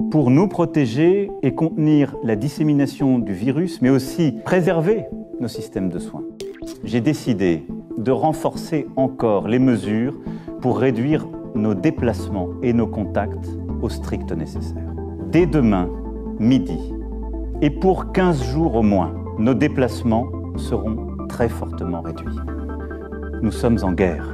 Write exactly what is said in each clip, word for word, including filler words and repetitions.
Pour nous protéger et contenir la dissémination du virus, mais aussi préserver nos systèmes de soins, j'ai décidé de renforcer encore les mesures pour réduire nos déplacements et nos contacts au strict nécessaire. Dès demain midi, et pour quinze jours au moins, nos déplacements seront très fortement réduits. Nous sommes en guerre.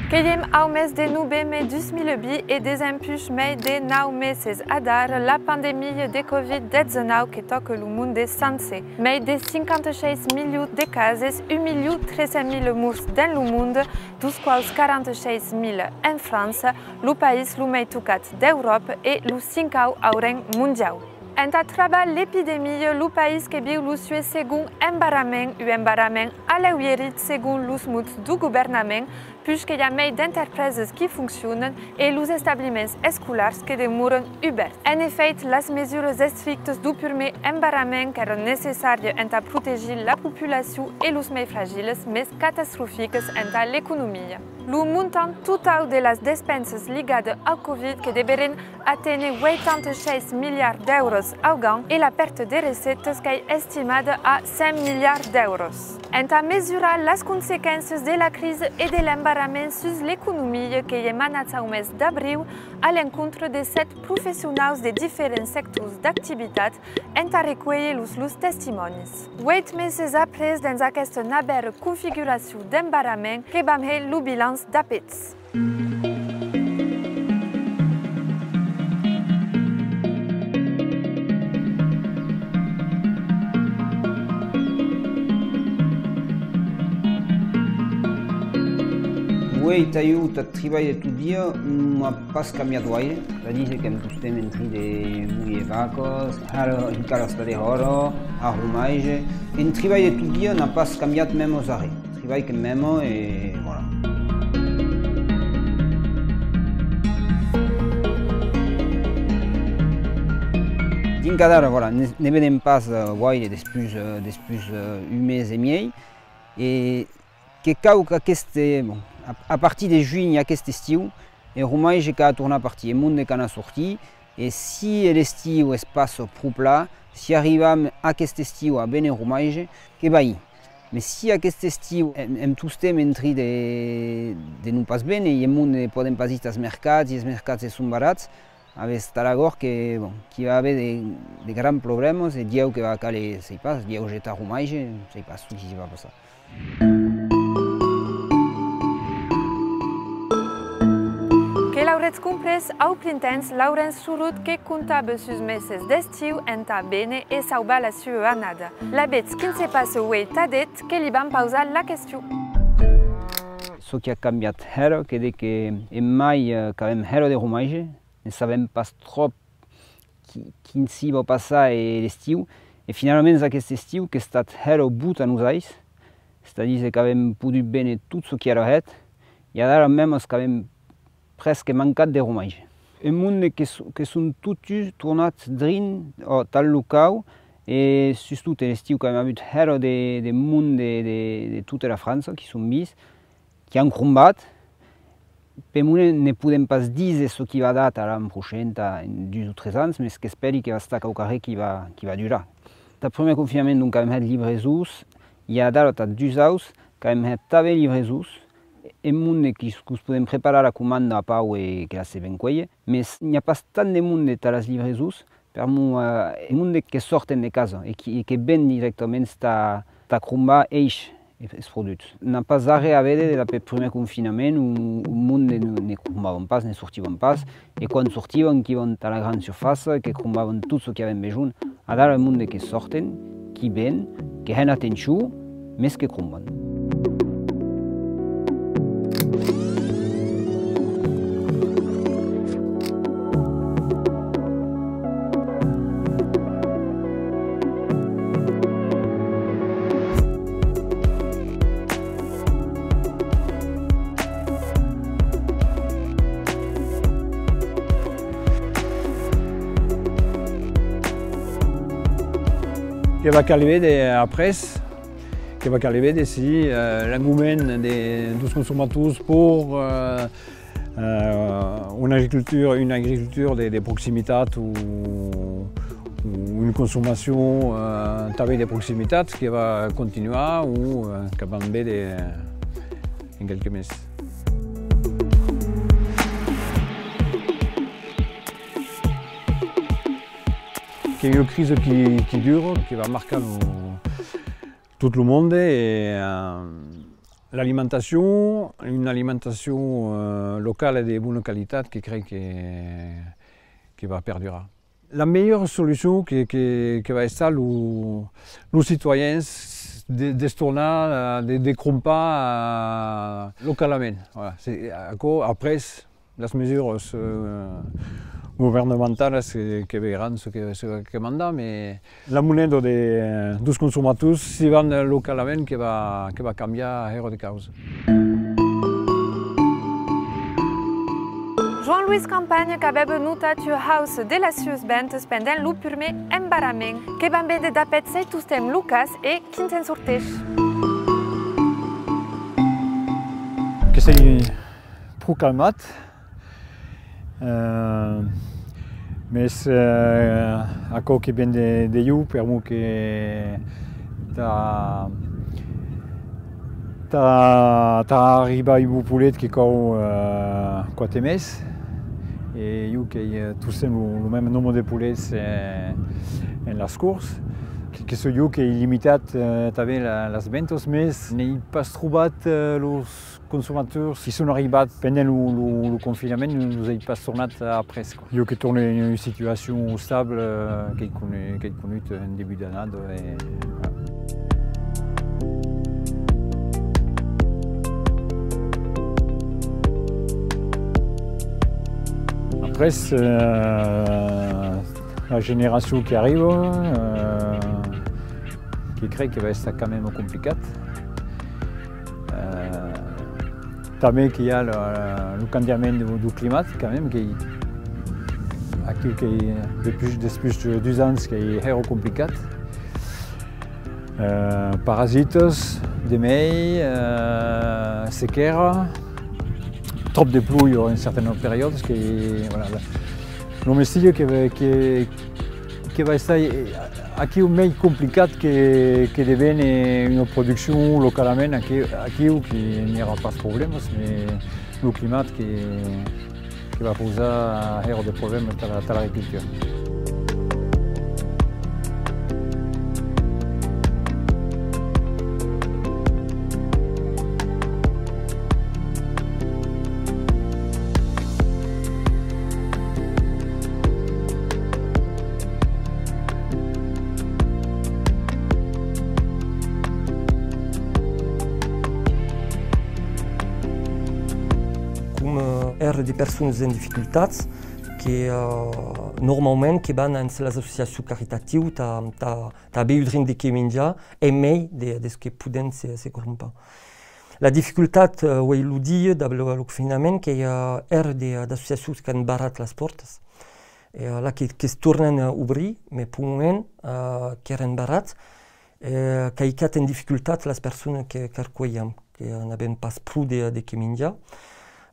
Que i èm au mes de noveme dos mil vint e desempuish mei de nau meses adara, la pandemia de Covid dètz-e-nau que tòca lo monde sancer. Mei de cinquanta-sheis milions de cases, un milion tres cents mila morts dens lo monde, deus quaus quaranta-sheis mila en França, lo país lo mei tocat d'Euròpa e lo cincau au reng mondiau. Entà trabar l'epidemia, lo país que viu lo sué segond embarrament, un embarrament aleugerit segond los mots deu governament, puish que i a mei d'enterpresas qui foncionan e los establiments escolars que demoran ubèrts. En efèit, las mesuras estrictas deu purmèr embarrament qu'èran necessàrias entà protegir la populacion e los mei fragiles, mes catastroficas entà l'economia. Lo montant totau de las despensas ligadas au Covid que deverén aténer ueitanta-sheis miliards d'èuros augan e la pèrta de recèptas qu'ei estimada a cent miliards d'èuros. Entà mesurar las consequéncias de la crisa e de l'embarrament sus l'economia, qu'èm anats au mes d'abriu a l'encontre de sèt professionaus de diferents sectors d'activitat entà recuélher los lors testimònis. Ueit meses après, dens aquesta navèra configuracion d'embarrament, que vam hèr lo bilanç dab eths. Uei, tà jo, tath tribalh de tot dia, non m'a pas cambiat guaire. Cal díser qu'èm tostemps en trin de molhir vacas, ara encara estar dehòra, a Romaige. En tribalh de tot dia n'a pas cambiat mèma arren. Tribalh que mèma e voilà. Dinc adara, voilà, ne, ne vedem pas, eh, guaire despús, eh, despús, eh, un mes e miei. E que cau qu'aqueste, bon, a, a partir de junh, aqueste estiu, e Romaige qu'a tornar partir, e monde qu'a anar sortir, e si l'estiu es pas pro plan, si arribam aqueste estiu a véner Romaige, que vai. Mes si aqueste estiu èm, èm tostemps en trin de, de non pas véner, e monde pòden pas ir tàs mercats, e es mercats e son barrats, avètz tà l'agòr que, bon, qu'i va aver de, de grans problèmas, e dieu que va caler, sèi pas, dieu jetar Romaige, sèi pas çò qui s'i va passar. Que l'auretz comprés, au printemps, Laurenç Sorut que comptava sus meses d'estiu entà véner e sauvar la sua annada. Lavetz, quin se passa uei tad eth, que li vam pausar la question. Çò qui a cambiat hèra, qu'ei de que en mai, eh, qu'avem hèra de Romaige, ne sabem pas tròp qui, quin s'i va passar, eh, l'estiu. E finalaments aqueste estiu qu'ei estat hèra bon tà nosais, es a díser qu'avem podut véner tot çò qui èra hèt, e adara mèma qu'avem presque mancat de Romaige. E monde que so-, que son totun tornats drin, ò, tal locau, e sustot en estiu qu'avem avut hèra de, de monde de, de, de tota la França qui son vins, qui an crombat. Per moment ne podem pas díser çò qui va dar tà l'an prochain, tà en dus o tres ans, mes qu'espèri que va estar quauquarren qui va, qui va durar. Tà prumèr confinament, donc, avem hèt livrasons, e adara tà dus aus qu'avem hèt tanben livrasons, e monde qui, que'us podem preparar la comanda a Pau e que la se ven cuélher, mes n'i a pas tant de monde tà las livrasons, per'mor, eh, eth monde que sòrten de casa e qui, e que ven dirèctaments tà, tà crombar eis, es produts. N'a pas arren a véder dab eth prumèr confinament, on, on monde ne, ne crombavan pas, ne sortivan pas, e quan sortivan, quivan tà la grana surfàcia, que crombavan tot çò qui avèn besonh. Adara eth monde que sòrten, qui ven, que hèn atencion, mes que cromban. Que va caler véder après, Que va caler véder si, eh, l'engomènt de, deus consomators per, eh, eh, una agricultura, una agricultura de, de proximitat o, o una consomacion, eh, tanben de proximitat que va continuar o, eh, que vam véder, eh, en qualques mes. Qu'ei ua crisi qui, qui dura, qui va marcar lo, tot lo monde e, eh, l'alimentacion, una alimentacion, eh, locala e de bona qualitat que crei que, que va perdurar. La melhora solucion que, que, que va estar lo, los citoyens de, de's tornar, eh, de, de crompar, eh, localament. Voilà, se, aquò, après, las mesuras, eh, governamentalas que, que veiràn çò que, çò que mandar, mès la moneda de, deus consomators, si van localament, que va, que va cambiar hèra de causas. Joan-Loís Campagne qu'avèva notat ua haussa de las suas ventas pendent lo purmèr embarrament. Que vam véder dab eth sei tostemps lo cas e quin se'n sorteish. Que sei pro calmat. Eh, mès, eh, aquò que ven de, de jo, per'mor que tà, tà, tà arribar a un bon polet que cau, eh, quate mes, e jo qu'èi, eh, tostemps lo, lo mème nombre de polets, eh, en las cors, que, que soi jo qu'èi limitat, eh, tanben la, las ventas, mès n'èi pas trobat, eh, los consomators qui son arribats pendent lo, lo, lo confinament, non los èi pas tornats après, quoi. Jo que torne en ua situacion estable, eh, qu'èi conu-, qu'èi conut en debut d'annada, e, voilà. Après, eh, la generacion qui arriba, eh, que crei que va estar quand même complicat. Eh, tanben que i a lo, lo cambiament deu, deu climat, quand même, qu'ei aquiu qu'ei, depuish, depuish dus ans qu'ei hèra complicat. Eh, parasitas, de mei, eh, sequèra, tròp de ploja en certanas periòdas, que, voilà, la, lo mestilh que, que, que va estar, eh, aquiu mei complicat que, que de véner ua produccion localament aquiu, aquiu que n'i aurà pas problèmas, mès lo climat que, que va pausar hèra de problèmas tà la, tà l'agricultura. Coma, eh, ère de personas en dificultats que, eh, normaument que van en las associacions caritatius tà, tà, tà aver un drin de qué minjar en mei de, des que poden se, se crompar. La dificultat, eh, uei lo dia, dab lo, lo confinament, qu'ei, eh, ère de, d'associacions qu'an barrat las pòrtas. E, eh, la que, que's tornen, eh, obrir, mès peu moment, eh, qu'èren barrats, eh, qu'a hicat en dificultat las personas que, qu'arcuelham, que n'avèm pas pro de, de qué minjar.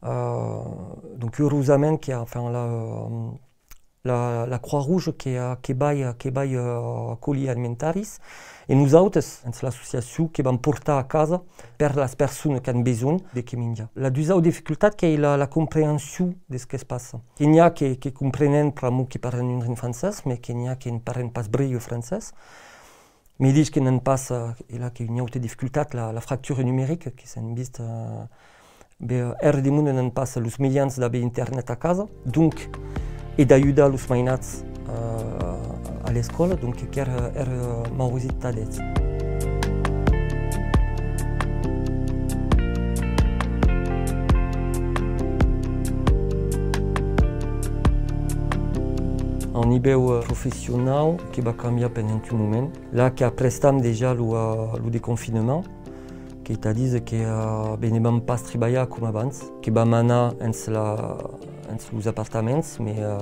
Eh, donc, urosament que, enfin, la, eh, la, la Croix-Rouge que, eh, que vai, que vai, eh, colhir alimentaris, e nosautes, en l'associacion, que vam portar a casa per las personas qu'an besonh de qué minjar. La dusau dificultat qu'ei la, la comprehension de çò que's passa. Que n'i a que, que comprenen pr'amor que parlen un drin francés, mès que n'i a que ne parlen pas brilh francés. Mès ditz que n'an pas, eh, e la qu'ei ua auta dificultat, la, la fractura numerica, que s'an vist, eh, ben, ère de monde n'an pas los mejans d'aver internet a casa, donc, e d'ajudar los mainats, eh, a l'escòla, donc, qu'ère, ère, eh, maurosit tà d'eths. Au nivèu, eh, professionau, que va cambiar pendent un moment. La qu'aprestam dejà lo, eh, lo deconfinament, qu'ei a díser que, eh, ben, ne vam pas tribalhar coma abans, que vam anar ens la, ens los apartaments, mès, eh,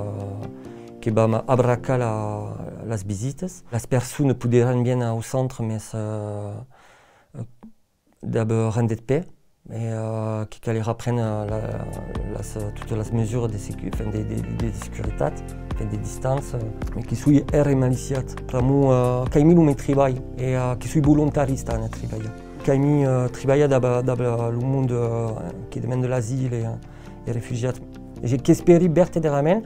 que vam abracar la, las visitas. Las personas poderàn viéner au centre, mès, eh, dab, eh, rendetz-pè, e, eh, que calerà prene, eh, la, las, eh, totas las mesuras de secu-, enfin, de, de, de, de securitat, enfin, de distància, eh, e que soi hèra emaliciat, pr'amor, eh, qu'aimi lo men tribalh, e, eh, que soi volontarista en tribalhar. Qu'aimi, eh, tribalhar dab, dab lo monde, eh, que demanda l'asile, eh, e refugiats. E qu'espèri vertadèrament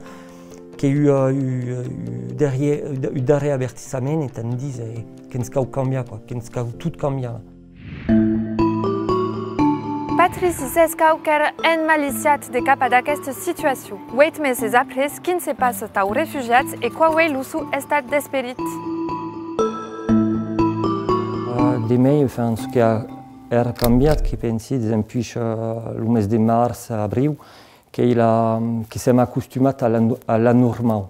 qu'ei un, un, un darrièr, un darrèr avertissament, entà nos díser, eh, que'ns cau cambiar, quoi, que'ns cau tot cambiar. Patrici Sescau qu'èra emaliciat de cap ad aquesta situacion. Ueit meses après, quin se passa taus refugiats e quau ei lo son estat d'esperit? Eh, de mei, enfin, çò que a, èra cambiat, que pensi, desempuish, eh, lo mes de març, abriu, qu'ei la, que sèm acostumats a la, a la normau.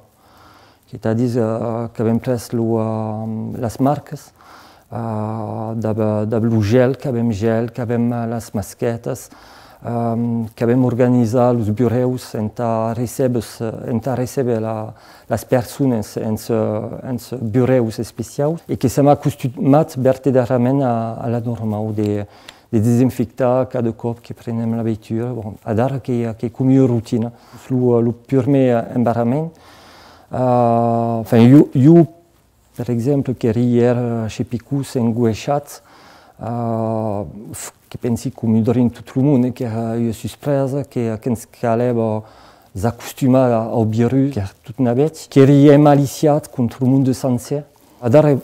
Qu'ei a díser, eh, qu'avem pres lo, eh, las marcas, eh, dab, dab lo gel, qu'avem gel, qu'avem, eh, las masquetas, eh, qu'avem organizat los burèus entà recéber, entà recéber la, las personas en, en burèus especiaus e que sèm acostumats vertadèrament a, a la normau de, de desinfectar cada còp que prenem la veitura. Bon, adara qu'ei, qu'ei com ua rotina. Lo, lo purmèr embarrament, eh, enfin, jo, jo, per exemple, qu'èri ièr, eh, chez Picous en Goechat, eh, f-, que pensi com un drin tot lo monde, eh, qu'èra ua suspresa, que, que'ns calèva s'acostumar au virus, qu'èra tot navèth, qu'èri emaliciat contra lo monde sancèr. Adara,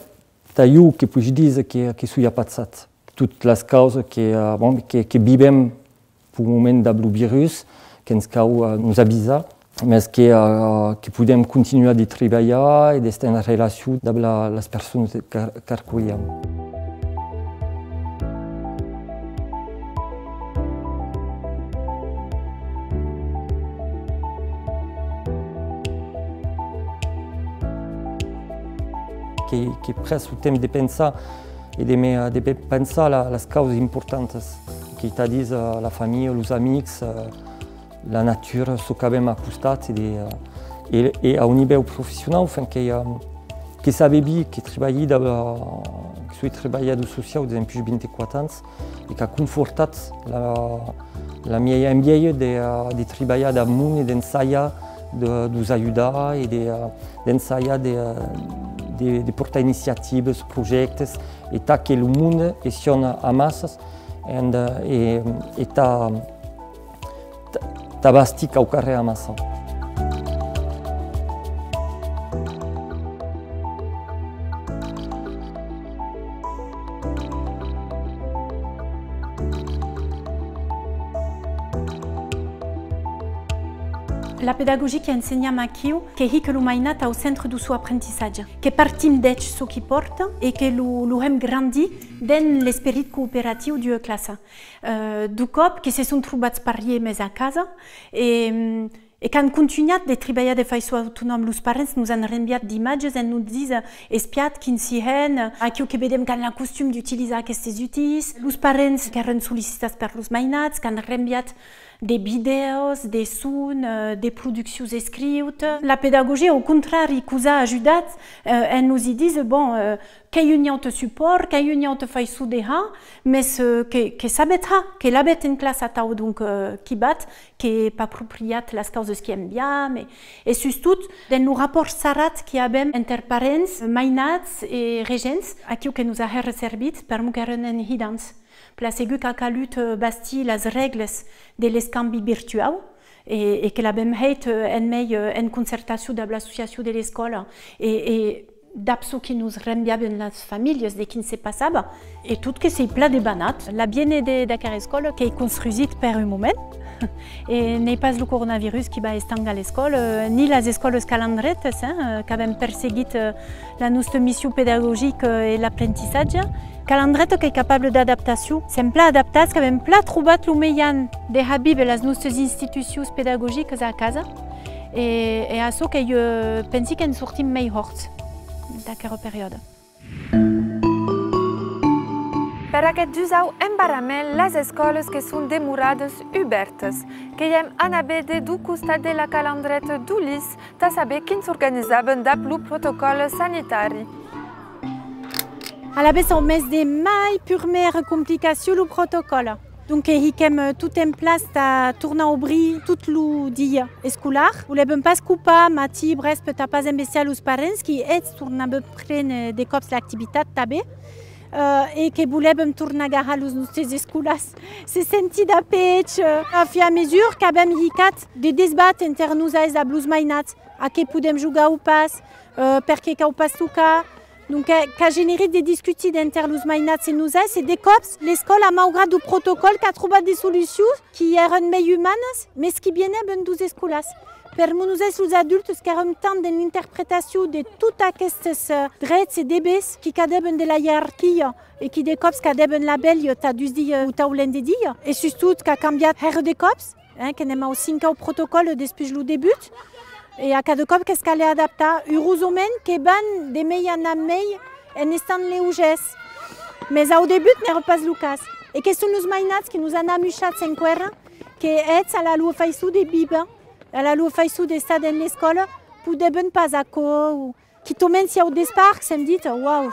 tà jo, que puish díser que, que soi apassat. Totas las causas que, eh, bon, que, que vivem peu moment dab lo virus, que'ns cau, eh, nos avisar, mes que, eh, que podem continuar de tribalhar e d'estar en relacion dab la, las personas qu'ar-, qu'arcuelham. Que, que pres lo temps de pensar e de me, de pe-, pensar la, las causas importantas, qu'ei a díser, eh, la familha, los amics, eh, la natura, çò qu'avem a costat, e de, eh, e, e au nivèu professionau, enfin, que, eh, que sabe bien que tribalhi dab, eh, que soi tribalhador sociau desempuish vint-e-quate ans, e qu'a confortat la, la miei envièia de, eh, de tribalhar dab monde e d'ensajar de, de'us ajudar e de, eh, d'ensajar de, eh, de, de portar iniciativas, projèctes, e tà que lo monde e sian amassas, en, eh, e, e tà, tà, tà bastir quauquarren amassa. La pedagogia qu'ensenham aquiu, que hica lo mainat au centre deu son aprentissatge, que partim d'eth çò qui pòrta e que lo, lo hèm grandir dens l'esperit cooperatiu d'ua classa. Eh, deu còp que se son trobats parièr mes a casa e, e qu'an contunhat de tribalhar de faiçon autonòma. Los parents nos an renviat d'imatges en nos díser: espiatz quin s'i hèn, aquiu que vedem qu'an la costum d'utilizar aquestes utís. Los parents qu'èran sollicitats per los mainats, qu'an renviat de vidèos, de son, eh, de produccions escriutas. La pedagogia, au contrari, que'us a ajudat, eh, en nos i díser, bon, eh, qu'ei un aute supòrt, qu'ei un aute faiçon de har, mes, eh, que, que sabetz har, que l'avètz en classa atau, donc, eh, qu'i vatz, qu'ei pas apropriat las causas qui enviam, e, e sustot, dens lo rapòrt sarrat qui avem enter parents, mainats e regents, aquiu que nos a hèra servit, per'mor qu'èran en hidants. Plan segur qu'a calut, eh, bastir las règlas de l'escambi virtuau e, e que l'avem hèit, eh, en mei, eh, en concertacion dab l'associacion de l'escòla e, e dab çò qui nos renviavan las familhas de quin se passava. E tot que s'ei plan debanat. L'avièr de, d'aquera escòla qu'ei construsit per un moment. E n'ei pas lo coronavirus qui va estangar l'escòla, ni las escòlas Calandretas, eh, qu'avem perseguit, eh, la nosta mission pedagogica e l'aprentissatge. Calandreta qu'ei capable d'adaptacion. Sèm plan adaptats, qu'avem plan trobat lo mejan de har víver las nostas institucions pedagogicas a casa. E, e açò qu'ei, eh, pensi que'n sortim mei hòrts d'aquera periòda. Per aqueth dusau embarrament, las escòlas que son demoradas ubèrtas. Que i èm anat véder deu costat de la Calandreta deu Lis tà saber quin s'organizavan dab lo protocòl sanitari. Alavetz au mes de mai, purmèra complicacion, lo protocòl. Donc, que hiquem, eh, tot en plaça tà tornar obrir tot lo dia escolar. Volèvam pas copar matin, brèspe, tà pas embestiar los parents, qui eths tornavan prene de còps l'activitat tanben, eh, e que volèvam tornar gahar los nòstes escolars. Se sentir dab eths, eh, a fur e a mesura qu'avem hicat de desbat enter nosais dab los mainats, a qué podem jogar o pas, eh, perqué cau pas tocar. Donc, eh, qu'a generit de discutir enter los mainats e nosais, e de còps, l'escòla, maugrat lo protocòl, qu'a trobat de solucions qui èran mei umanas, mes qui vienèvan deus escolars. Per'mor nosais los adultes qu'èram tant dens l'interpretacion de tot aquestes, eh, drets e devers qui cadèvan de la ierarquia e qui de còps cadèvan la velha tà dus dias o tà un lendedis. E sustot qu'a cambiat hèra de còps, eh, que n'èm au cinquen protocòl despuish lo debut, e a cada còp que's calè adaptar. Urosament que van de mei anar mei en estant leugèrs, mes au debut n'èra pas lo cas. E que son los mainats qui nos an amuishats enqüèra, que eths a la lor faiçon de víver, a la lor faiçon d'estar dens l'escòla, podèvan pas aquò, o quitament siá au despart, s'èm dit, uau,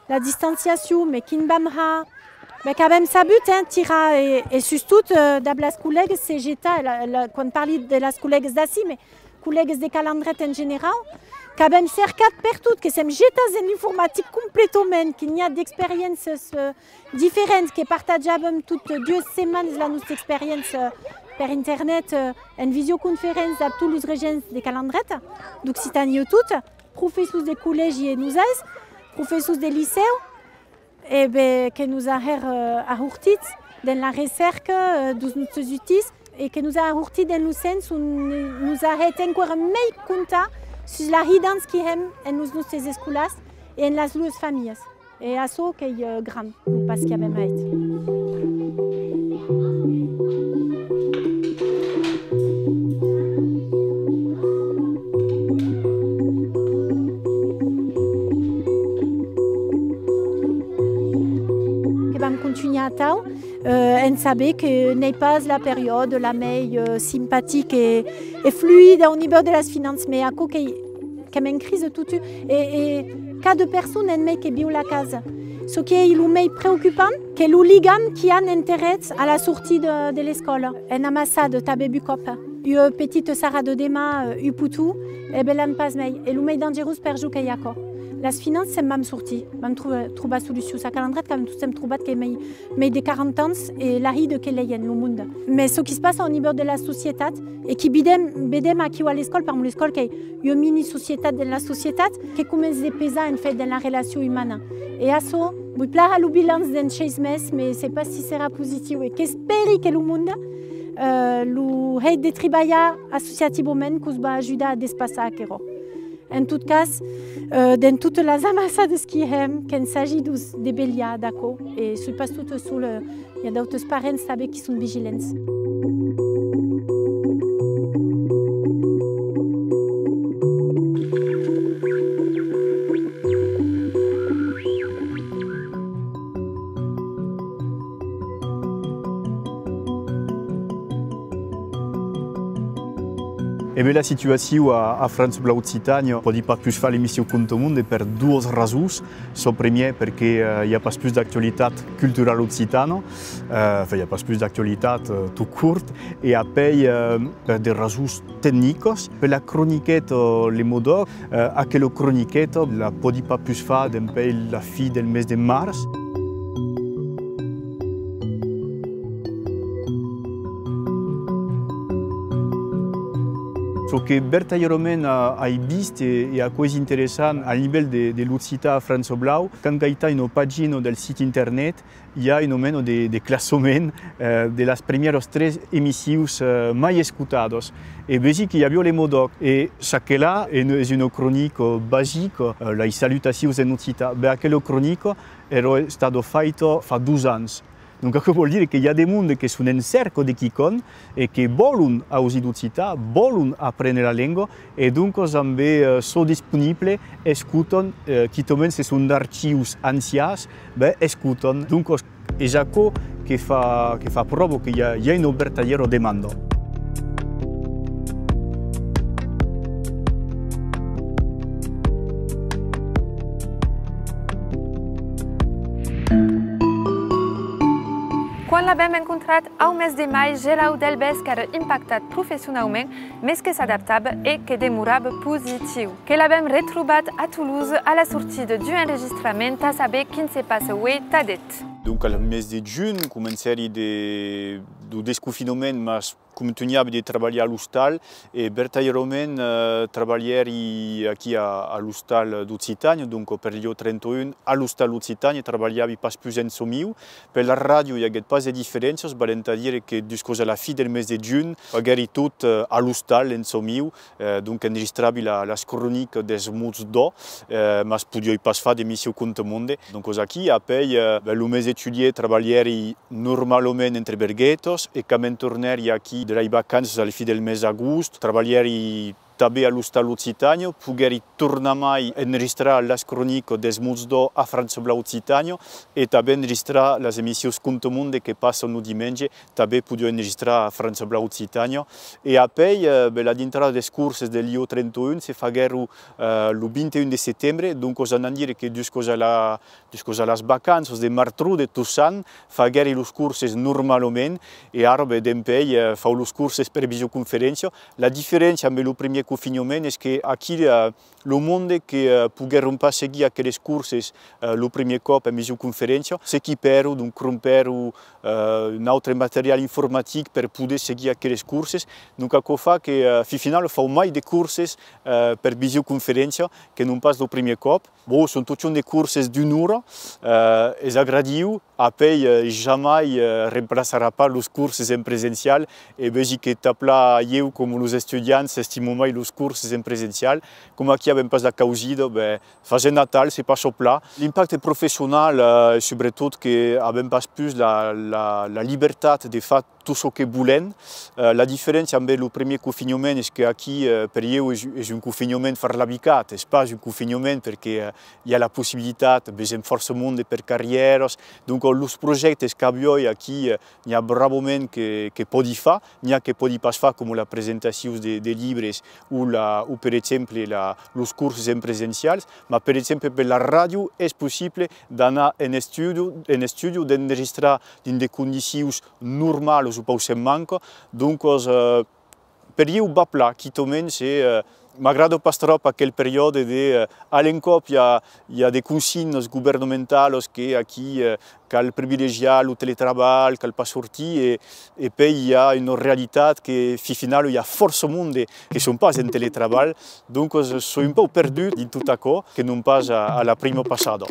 la distanciacion, mes quin vam har? Be, qu'avem sabut, eh, tirar e, e sustot, eh, dab las collègas se getar, la, la, quan parli de las collègas d'ací, mes collègas de Calandreta en generau, qu'avem cercat pertot, que s'èm getats en l'informatic completament, que n'i a d'experiéncias, eh, diferents, que partatjàvem tot duas setmanas la nòsta experiéncia per internet, eh, en visioconferéncia dab tots los regents de Calandreta, d'Occitània tota, professors de collègi e nosais, professors de licèu, e be, que nos a hèr, eh, ahortits dens la recèrca, eh, deus nòstes utís, e que nos a ahortit dens lo sens on nos a hèt enqüèra mei comptar sus la hidança qui hèm en los nòstes escolars e en las lors familhas. E açò qu'ei, eh, gran, lo pas qui avem hèit. Que vam contunhar atau, eh, en saber que n'ei pas la periòda la mei, eh, simpatica e, e fluida au nivèu de las finanças, mes aquò qu'ei qu'èm en crisa totun, e, e cada persona en mei que viu la casa. Çò qui ei lo mei preocupant, qu'ei lo ligam qui an enter eths a la sortida de l'escòla. Èm amassada tanben un còp. Ua petita sarrada de man, eh, un poton, e be l'an pas mei. E lo mei dangerós per jo qu'ei aquò. Las finanças, se'n vam sortir, vam tro-, trobar solucions. A Calandreta, qu'avem tostemps trobat que mei mei de quaranta ans e la hida que leien lo monde. Mes çò qui's passa au nivèu de la societat e qui videm, vedem aquiu a l'escòla, per'mor l'escòla qu'ei ua mini-societat dens la societat, que comença de pesar, en fait, dens la relacion umana. E açò, voi plan har lo bilanç dens sheis mes, mes sèi pas si serà positiu. E qu'espèri que lo monde, eh, lo hèit de tribalhar associativament, que'us va ajudar a despassar aquerò. En tot cas, eh, dens totas las amassadas qui hèm, que'n sagi de'us desvelhar d'aquò, e soi pas tota sola, eh, i a d'autes parents tanben qui son vigilants. E ben, la situacion a, a France Bleu Occitània pòdi pas pus far l'emission Conte Monde per doas rasons. Çò premier, perque, eh, i a pas pus d'actualitat culturala occitana, eh, enfin, i a pas pus d'actualitat, eh, tot cort, e apèi, eh, per de rasons tecnicas. Per la croniqueta, eh, Le Mot d'Òc, eh, aquela croniqueta la pòdi pas pus far dempuèi la fin del mes de març. Çò que vertadièrament, eh, ai vist, e, e aquò es interessant, al nivèl de, de l'occitan a France Blau, quand qu'ai tà una pagina del sit internet, i a una mena de, de classament, eh, de las premièras tres emissions, eh, mai escotadas. E vesi que i aviá Le Mot d'Òc. E çaquelà, e, es una cronica basica, eh, las salutacions en occitan. Be, aquela cronica èra estada faita fa dos ans. Donc, aquò vòl dire que i a de monde que son en cèrca de quicòm e que vòlon ausir d'occitan, vòlon aprene la lenga, e doncas, ambe, eh, çò disponible, escotan, eh, quitament se son d'archius ancians, ben, escotan. Doncas, es aquò que fa, que fa pròva que i a, i a una vertadièra demanda. Quan l'avèm encontrat au mes de mai, Gerau Delbès qu'èra impactat professionaument, mes que s'adaptava e que demorava positiu. Que l'avèm retrobat a Tolosa a la sortida d'un enregistrament tà saber quin se passa uei tad eth. Donc, al mes de junh, comencèri de, lo desconfinament, mas contunhavi de trabalhar a l'ostal e vertadièrament, eh, trabalhèri aquí a, a l'ostal d'Occitània, donc per l'ieu trenta un, a l'ostal d'Occitània, trabalhavi pas pus en çò miu. Per la ràdio i aguèt pas de diferéncias, valent a dire que duscas a la fin del mes de junh, faguèri tot, eh, a l'ostal en çò miu, eh, donc enregistravi la, las cronicas dels mots d'ò, eh, mas podiái pas far d'emission Compte Monde. Donc, aquí, apèi, eh, ben, lo mes de julhet trabalhèri normalament entre Berguetas, e quand me'n tornèri aquí de las vacanças a la fin del mes d'agost, trabalhèri tanben a l'Ostal Occitània, poguèri tornar mai enregistrar las cronicas dels mots d'ò a France Blau Occitània e tanben enregistrar las emissions Compte Monde que passan lo dimenge, tanben podiái enregistrar a France Blau Occitània. E apèi, eh, ben, la dintrada dels corses de l'ieu trenta un se faguèron, eh, lo vint un de setembre, doncas anam dire que duscas a la Duscas a las vacanças de Martru, de Tossant, faguèri los corses normalament e ara, ben, dempuèi, eh, fau los corses per visioconferéncia. La diferéncia amb lo primièr confinhament es que aquí, eh, lo monde que, eh, poguèron pas seguir aqueles corses, eh, lo primièr còp en visioconferéncia, s'equipèron, donc crompèron, eh, un autre material informatic per poder seguir aqueles corses. Donc aquò fa que, eh, fin finala, fau mai de corses, eh, per visioconferéncia que non pas lo primièr còp. Bon, son totjorn de corses d'una ora, eh, es agradiu, apèi, eh, jamai, eh, remplaçarà pas los corses en presencial, e vesi que, tanplan ieu coma los estudiants, estimo mai los corses en presencial. Coma aquí avèm pas la causida, ben, fasèm atal, se passa plan. L'impacte professional, eh, subretot que avèm pas pus la, la, la libertat de far tot çò que volèm. Eh, la diferéncia amb lo primièr confinhament es que aquí, eh, per ieu, es, es un confinhament farlabicat, es pas un confinhament perque, eh, i a la possibilitat, vesèm fòrça monde per carrièras. Donc, los projèctes qu'aviái aquí, eh, n'i a bravament que, que pòdi far, n'i a que pòdi pas far, coma la presentacion de, de libres o la, o, per exemple, la, los corses en presencials, mas, per exemple, per la ràdio, es possible d'anar en estudi, en estudi, d'enregistrar dins de condicions normalas o pauc se'n manca. Doncas, eh, per ieu va plan, quitament se, eh, m'agrada pas tròp aquel periòde de, eh, a l'encòp i a, i a de consignas governamentalas que aquí, eh, cal privilegiar lo teletrabalh, cal pas sortir, e, e pèi i a una realitat que, fin finala, i a fòrça monde que son pas en teletrabalh, doncas soi un pauc perdut dins tot aquò, que non pas a, a la prima passada.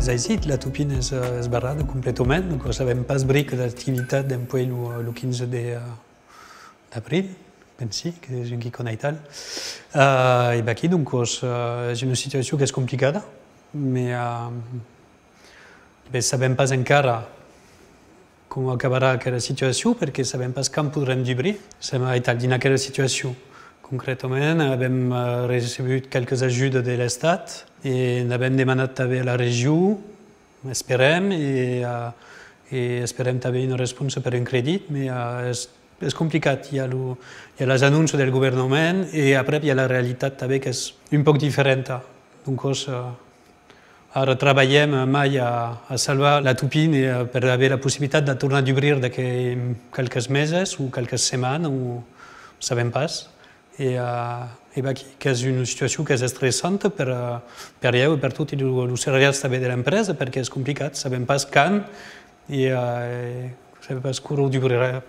Es aisit, la topina es, eh, es barrada completament, donc sabèm pas bric d'activitat dempuèi lo, lo quinze de, eh, d'abril, pensi, que es un quicòm aital. Eh, e vaquí, doncas, eh, es una situacion qu'es complicada, mai, eh, ben, sabèm pas encara coma acabarà aquela situacion, perque sabèm pas quand podrem dubrir. Sèm aital dins aquela situacion. Concretament, avèm, eh, recebut qualques ajudas de l'Estat e n'avèm demanat tanben a la region, esperèm, e, eh, e esperèm tanben una responsa per un credit, mai, eh, es, es complicat. I a lo, i a las anonças del governament e aprèp i a la realitat tanben qu'es un pauc diferenta. Doncas, eh, ara trabalhèm mai a, a salvar la topina e, eh, per aver la possibilitat de tornar dubrir d'aquí qualques meses o qualques setmanas, o sabèm pas. E, eh, e vaquí, qu'es una situacion qu'es estressanta per, eh, per ieu e per toti lo, los salariats tanben de l'empresa, perque es complicat, sabèm pas quand e, eh, sabèm pas quora dubrirà,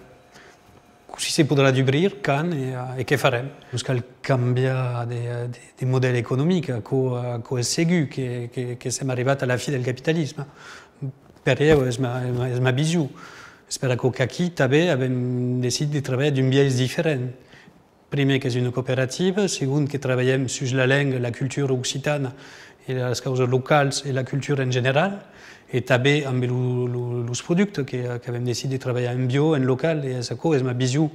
cossí se podrà dubrir, quand e, eh, e qué farem. Nos cal cambiar de, de, de modèl economic, aquò, aquò es segur que, que, que sèm arribat a la fin del capitalisme. Per ieu es ma, es ma, es ma vision. Es per aquò qu'aquí tanben avèm decidit de trabalhar d'un biais diferent. Primièr, qu'es una cooperativa, segon, que trabalhèm sus la lenga, la cultura occitana e las causas localas e la cultura en general, e tanben amb lo, lo, los productes que, qu'avèm decidit de trabalhar en bio, en local, e es aquò, es ma vision,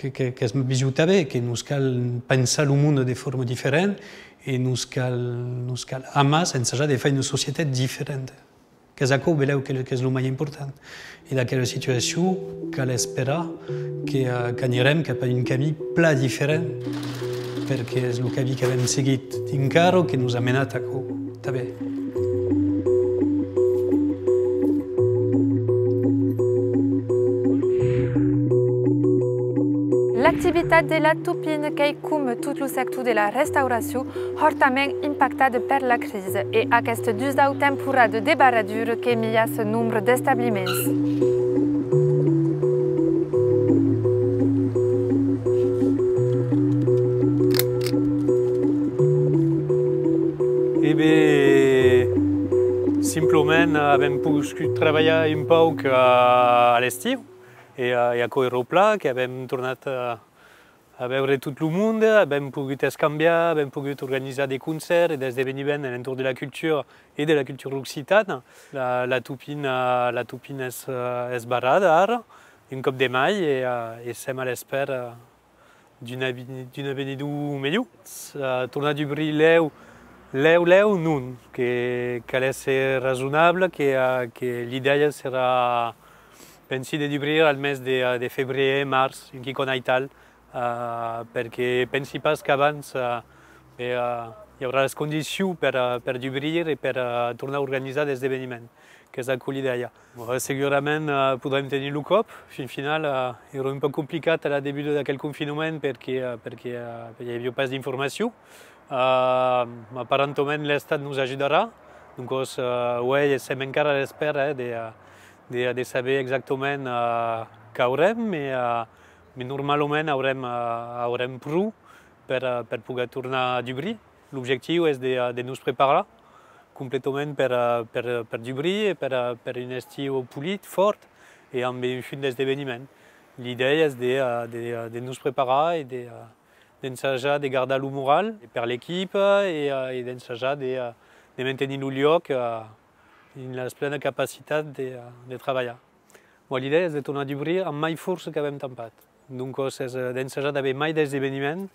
Que, que, qu'es vision tanben, que nos cal pensar lo monde de forma diferent e nos cal, nos cal amassa ensajar de far una societat diferenta. Qu'es aquò, belèu, que, qu'es lo mai important. E d'aquela situacion, cal esperar que, eh, qu'anirem cap a un camin plan diferent, perque es lo camin qu'avèm seguit fins ara que nos a menat a aquò tanben. L'activitat de la Topina qu'ei, coma tot lo sector de la restauracion, hòrtament impactada per la crisa, e aquesta dusau temporada de barradura que milhassa nombre d'establiments. E ben, simplament, avèm poscut trabalhar un pauc a, a l'estiu, e, e aquò èra plan, que avèm tornat a, a veure tot lo monde, avèm pogut escambiar, avèm pogut organizar de concèrts e d'esdeveniments a l'entorn de la cultura e de la cultura occitana. La, la Topina, la Topina es, eh, es barrada ara, un còp de mai, e, eh, e sèm a l'espèra d'un aveni-, d'un avenidor melhor. Eh, tornar dubrir lèu, lèu, lèu, non, que cal èsser rasonable, que, eh, que l'idèia serà, pensi, de dubrir al mes de, eh, de febrièr, març, un quicòm aital. Eh, perque pensi pas qu'abans, eh, e, eh, i aurà las condicions per, eh, per dubrir e per, eh, tornar organizar d'esdeveniments, qu'es aquò l'idèia. Bon, eh, segurament, eh, podrem tenir lo còp. Fin final, eh, èra un pauc complicat a la debuda d'aquel confinament perque, eh, perque, eh, i aviá pas d'informacion. Eh, aparentament, l'Estat nos ajudarà. Doncas, eh, uèi, sèm encara a l'espèra, eh, de, eh, de, de saber exactament, eh, qu'aurem, e, eh, Mès normalament aurem, eh, aurem pro per, eh, per poder tornar dubrir. L'objectiu es de, eh, de nos preparar completament per, eh, per, per dubrir e per, eh, per un estiu polit, fòrt e amb un fum d'esdeveniment. L'idèia es de, eh, de, eh, de nos preparar e de, eh, d'ensajar de gardar lo moral per l'equipa e, eh, e d'ensajar de, eh, de mantenir lo luòc, eh, dins la plena capacitat de, eh, de trabalhar. Bon, l'idèia es de tornar dubrir amb mai fòrça qu'avèm tampat. Doncas, es, eh, d'ensajar d'aver mai d'esdeveniments,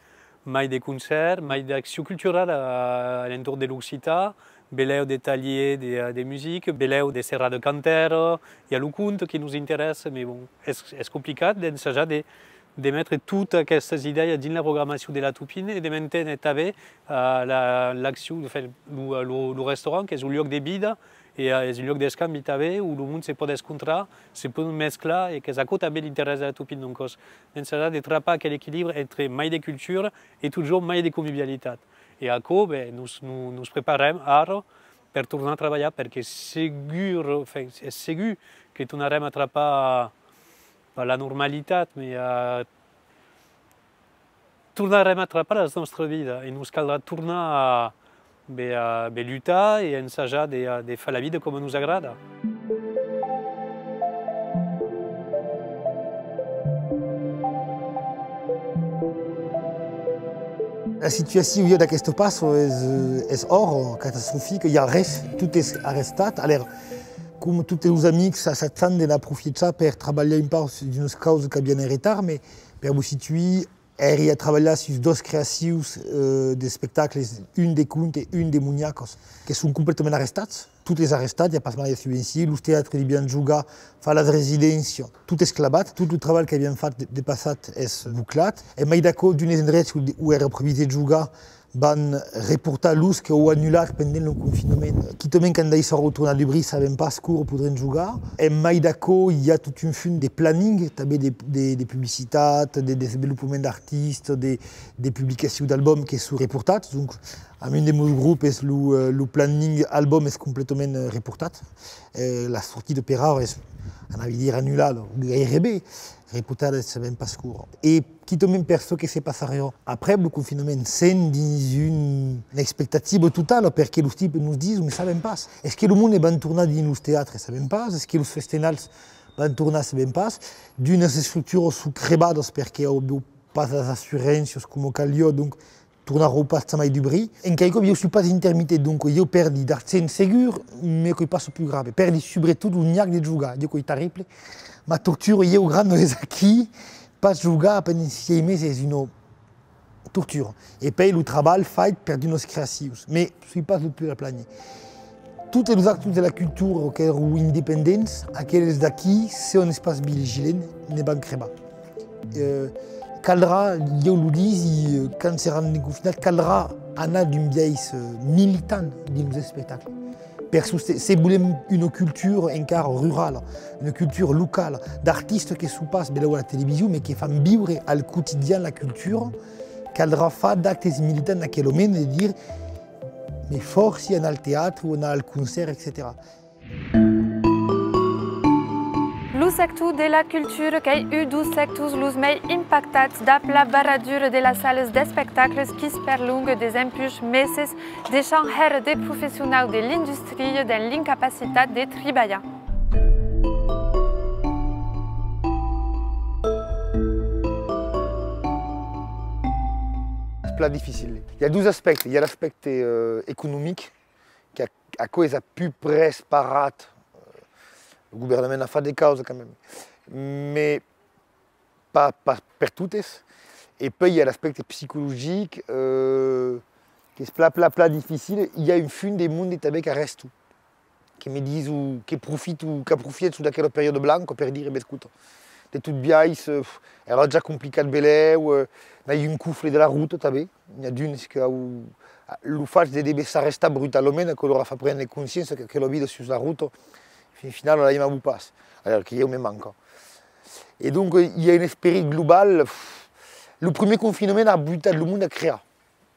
mai de concèrts, mai d'accion culturala a, a l'entorn de l'occitan, belèu de talhièrs de, eh, de musica, belèu de serrada cantèra, i a lo conte que nos interèssa, mès bon, es, es complicat d'ensajar de, de metre totas aquestas idèias dins la programacion de la Topina e de manténer tanben, eh, la, l'accion, enfin, lo, lo, lo restaurant, qu'es un luòc de vida, e, eh, es un luòc d'escambi tanben, ont lo monde se pòt escontrar, se pòt mesclar, e qu'es aquò tanben l'interès de la Topina. Doncas, d'ensajar de trapar aquel equilibre entre mai de cultura e totjorn mai de convivialitat. E aquò, ben, nos, nos, nos preparem ara per tornar trabalhar, perque segur, enfin, es segur que tornarem a trapar, pas la normalitat, mès, eh, tornarem a trapar la nòstra vida e nos caldrà tornar a, be, a, be lutar e ensajar de, de far la vida coma nos agrada. La situacion, ieu, d'aquesta passa es, es òrra, catastrofica, i a res, tot es arrestat. Alèra, coma totes los amics, assajam de n'aprofiechar per trabalhar un pauc sus d'unas causas qu'aviam en retard, mès per vos situir, èri a trabalhar sus doas creacions, eh, d'espectacles, un de conte e un de moniacas, que son completament arrestats. Tot es arrestat, i a pas mai de subvencions, los teatres devián jogar, far las residéncias, tot es clavat, tot lo trabalh qu'aviam fach de, de passat es boclat. En mai d'aquò, d'unes endrechs ont, ont èra previst de jogar, van reportar los que o annular pendent lo confinament. Quitament qu'an daissat tornar dubrir, sabèm pas quora podrem jogar. En mai d'aquò, i a tot un fum de planning, tanben de, de, de publicitat, de desvelopament d'artistas, de, de publicacion d'albums que son reportats. Donc, amb un de mos grops, lo, eh, lo planning album es completament, eh, reportat. Eh, la sortida per ara es, anavi dire, annulada, o gaireben. Reportada, sabèm pas quora. E quitament per çò que se passariá aprèp lo confinament, sèm dins un, una expectativa totala, perque los tipes nos dison, mès sabèm pas. Es que lo monde van tornar dins los teatres? Sabèm pas. Es que los festenals van tornar? Sabèm pas. D'unas estructuras son crebadas perque avián pas las assuranças coma caliá, donc tornaràn pas jamai dubrir. En quicòm, ieu soi pas intermitent, donc ieu pèrdi d'argent segur, mès qu'es pas lo pus grave. Pèrdi subretot lo nhac de jogar, ieu qu'es terrible. Ma tortura, ieu, granda, es aquí, Pas jogar pendent sièis meses es una tortura. E pèi lo trabalh fait per d'unas creacions. Mès soi pas lo pus a planhar. Totes los actors de la cultura qu'èran independents, aqueles d'aquí, se òm es pas vigilent, ne van crebar. Eh, caldrà, ieu lo disi, eh, quand seràn desconfinats, caldrà anar d'un biais, eh, militant dins los espectacles. Per soste-, se volèm una cultura encara rurala, una cultura locala, d'artistas que son pas belèu a la television, mès que fan viure al quotidian la cultura, caldrà far d'actes militants d'aquel moment e dire, me fòrci anar al teatre o anar al concèrt, etcetèra. Lo sector de la cultura qu'ei un dos sectors los mei impactats dab la barradura de las salas d'espectacles qui's perlonga desempuish meses, deishant hèra de professionaus de l'industria dens l'incapacitat de tribalhar. Es plan dificil. I a dos aspèctes. I a l'aspècte, eh, economic, que a-, aquò es a pus près parat. Eh, lo governament a fach de causas quand même, mès pas, pas per totes. E puèi i a l'aspècte psicologic, eh, qu'es plan, plan, plan dificil. I a un fum de monde tanben qu'arrèstan, que me dison, que profitan, qu'aprofièchan d'aquela periòda blanca per dire, ben, escota, de tot biais, eh, èra ja complicat belèu, eh, n'ai un cofle de la rota tanben. N'i a d'unes que, lo fach de dever s'arrestar brutalament, aquò lor a fach prene consciéncia qu'aquela vida sus la rota, fin finala, l'aimavan pas, alara que ieu me manca. E donc, eh, i a un esperit global. Lo primièr confinament a butat lo monde a crear.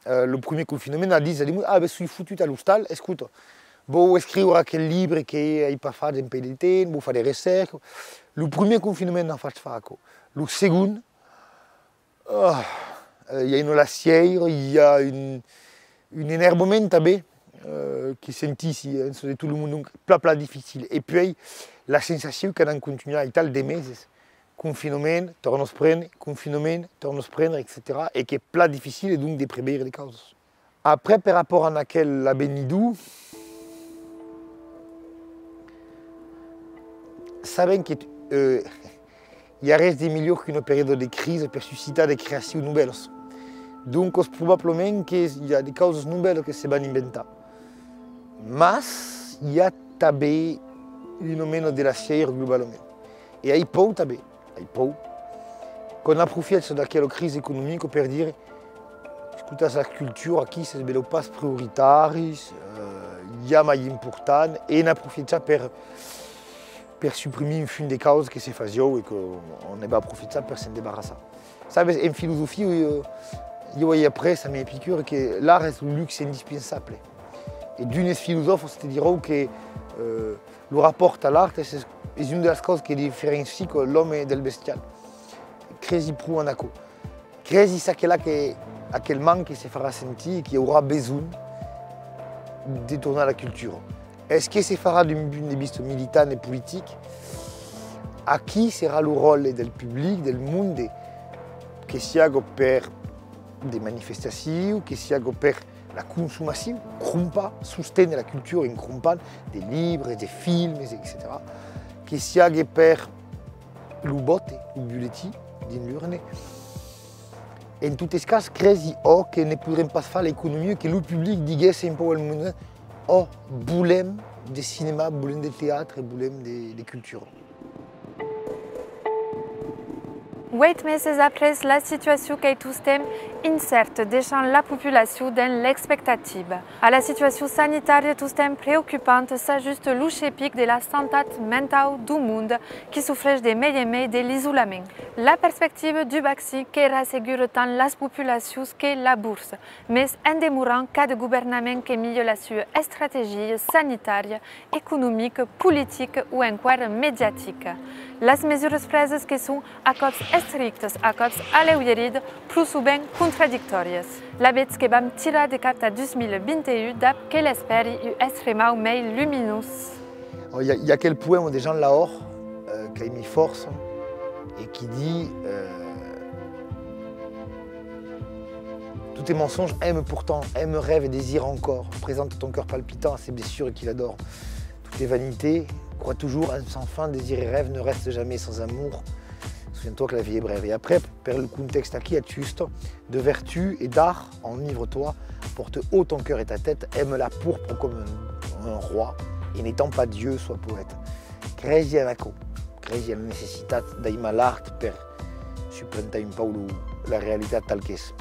Eh, lo primièr confinament a dit a lo monde, ah, ben, soi fotut a l'ostal, escota, vau escriure aquel libre que ai pas fach en pèl de temps, vau far de recèrca. Lo primièr confinament a fach far aquò. Lo segond, ah, eh, i a una lassièira, i a un, un enervament tanben, eh, que sentissi, eh, en çò de tot lo monde, donc, plan, plan dificil. E puèi, la sensacion qu'anam contunhar aital de meses. Confinament, torna-s prene, confinament, torna-s prene, etcetèra. E qu'es plan dificil, e donc, de preveire de causas. Après, per rapòrt a aquel avenidor, sabèm que, eh, i a res de melhor qu'una periòda de crisa per suscitar de creacions novèlas. Doncas, probablament que i a de causas novèlas que se van inventar. Mas i a tanben una mena de lassièira globalament. E ai paur tanben, ai paur, qu'òm aprofiècha d'aquela crisa economica per dire, escotatz, la cultura aquí, s'es belèu pas prioritari, eh, i a mai important, e n'aprofiechar per, per suprimir un fum de causas que se fasián e que òm ne va aprofiechar per se'n desbarrassar. Sabes, en filosofia, ieu, ieu ai aprés amb Epicur que l'art es lo luxe indispensable. E d'unes filosòfes te diràn que, eh, lo rapòrt a l'art es, es, es una de las causas que diferencia l'òme del bestial. Cresi pro en aquò. Cresi çaquelà que aquel manque se farà sentir e qu'i aurà besonh de tornar a la cultura. Es que se farà d'un punt de vista militant e politic? Aquí serà lo ròtle del public, del monde, que siaga per de manifestacions, que siaga per la consomacion, crompar, sosténer la cultura en crompant de libres, de filmes, etcetèra. Que siague per lo vòte, lo bulletin dins l'urne. En totes cas, cresi, ò, que ne podrem pas far l'economia, que lo public diguèsse un pauc al monde, ò, volèm de cinèma, volèm de teatre, volèm de, de cultura. Uèit meses après, la situacion qu'ei tostemps incèrta, deishant la populacion dens l'expectativa. A la situacion sanitària tostemps preocupanta s'ajusta lo chepic de la santat mentau deu monde, qui sofreish de mei en mei de l'isolament. La perspectiva deu vaccin que rassegura tant las populacions que la borsa, mes en demorant cada governament que milha la sua estrategia sanitària, economica, politica o enqüèra mediatica. Las mesuras presas que son a còps estrictas, a còps aleujeridas, pro sovent contradictòrias. Lavetz que vam tirar de cap tà dos mil vint e un dab que l'espèri un estremau mei luminós. Oh, i a, i a aquel poèma de Jean Lahore, euh, qu'aimi fòrça e qui ditz, euh, tous tes mensonges aiment pourtant, aiment, rêvent et désirent encore. Présente ton cœur palpitant à ces blessures qu'il adore. Tout est vanité, crois toujours, aime sans fin, désire et rêve, ne reste jamais sans amour. Sento que la vie est brève. Et après, per lo contèxt aquí, ajusta: de vertu et d'art, enivre-toi, porte haut ton cœur et ta tête, aime la pourpre comme un, un roi, et n'étant pas Dieu, sois poète. Cresi en aquò, cresi en la necessitat d'aimar l'art per suplantar un pauc lo, la realitat tal qu'es.